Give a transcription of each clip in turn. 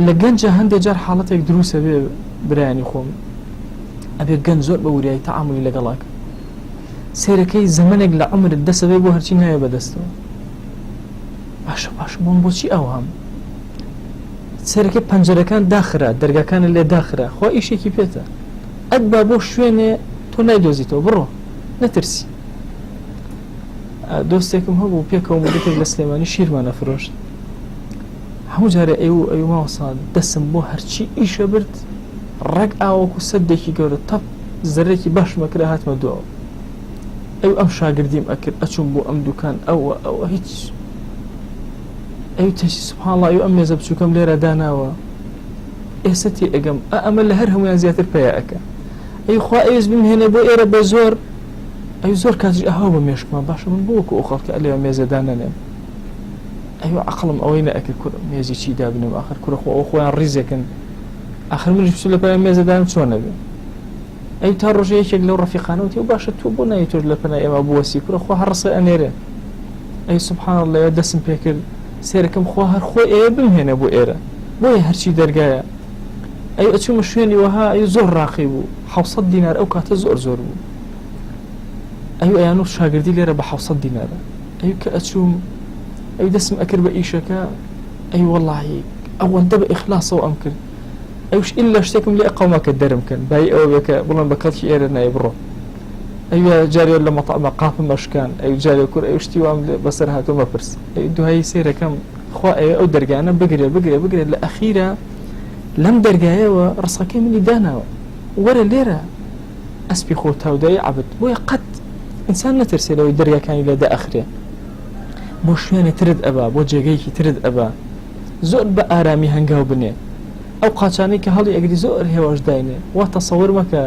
لە گەنجە هەندێ جار حاڵەتێک دروست ئەبێ برایانی خۆم ئەبێ گەنج زۆر بە وریایی تەعامولی لەگەڵا کە سێرەکەی زەمەنێک لە عومرت دەسەبێ بۆ هەرچی ناوێ بەدەستەوە باشە باشە بۆم بۆچی ئەوهام سێرەکەی پەنجەرەکان داخرا دەرگاکانە لێ داخرا خوا ئیشێکی پێتە ئەتبا بۆ شوێنێ تۆ نایدۆزیتەوە بڕۆ نەترسی دۆستێکم هەبوو پێکەوە مدەتێک لە سلێمانی شیرمان ئەفرۆشت هەموو جارێ ئەیوو ئەیوو مامۆستا دەسم بۆ هەرچی ئیشە برد ڕێک ئاوەکو سەدێکی گەورە تەپ زەرێکی باشم ئەکرا هاتمە دواوە ئەو ئەم شاگردیم ئەکرد ئەچوم بۆ ئەم دوکان ئەوە ئەوە هیچ ئەو تەسی سبحان الله ئەو ئەم مێزە بچووکەم لێرە داناوە ئێستا تێ ئەگەم ئە ئەمە لە هەر هەمویان زیاتر پیا ئەکە ئەی خوا ئەویست بمهێنێ بۆ ئێرە بە زۆر ئەی زۆر کاتیش ئەها بە مێشکمان باشە من بۆ وەکو ئەو خەڵکە لێ مێزە دانەنێم ئەیوە عەقڵم ئەوەی نەئەکرد کورە مێزی چی دابنێم ئاخر کورە خۆ ئەوە خۆیان ڕیزێکن ئاخر منیش بچم لە پەنای مێزە دانم چۆن ئەبێ ئەی تا ڕۆژێ یەکێک لەو ڕەفیقانە وتی باشە تۆ بۆ نایەی تۆش لە پەنای ئێمە بوەسی کورە خوا هەر ڕسێ ئەنێرێ ئەی سبحان اللە دەسم پێکرد سێرەکەم خوا هەر خۆی ئەیە بمهێنە بۆ ئێرە بۆیە هەرچی دەرگایە ئەی ئەچوومە شوێنی وەها ئەی زۆر ڕاقی بوو 600 دینار ئەو کاتە زۆر زۆر بوو ئەی ئەیان و شاگردی لێرە بە 600 دینارە ئەی کە ئەچووم ئەی دەستم ئەکرد بە ئیشەکە ئەی وەڵاهی ئەوەندە بە ئیخلاسەوە ئەم کرد ئەوش ئیلا شتێکم لێ قەوما کە دەرم کەن بای ئەوە بێ کە بڵێن بە کەڵکی ئێرە نایە بڕۆ ئەویا جارێ لە مەتعەمە قاپم ئەشکان ئەی جارێ کور ئەو شتی وام لێ بەسەر هاتوو مەپرس ئەی دوایی سەیرەکەم خوا ئەوێ ئەو دەرگانە بگرێ بگرێ بگرێ لە ئەخیرا لەم دەرگایەوە ڕسقەکەی منی داناوە وەرە لێرە ئەسپی خۆ تاودای عەبد بۆیە قەت ئینسان نەترسێ لەوەی دەرگاکانی لێ دائەخرێ بۆ شوێنێ ترت ئەبا بۆ جێگەیەکی ترت ئەبا زۆر بە ئارامی هەنگاو بنێ ئەو قاچانەی کە هەڵی ئەگری زۆر هێواش داینێ وا تەسەور مەکە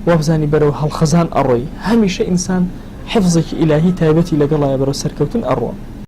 وابزانی بەرەو هەڵخزان ئەڕۆی هەمیشە ئینسان حفزێکی ئیلاهی تایبەتی لەگەڵایە بەرەو سەرکەوتن ئەڕۆ.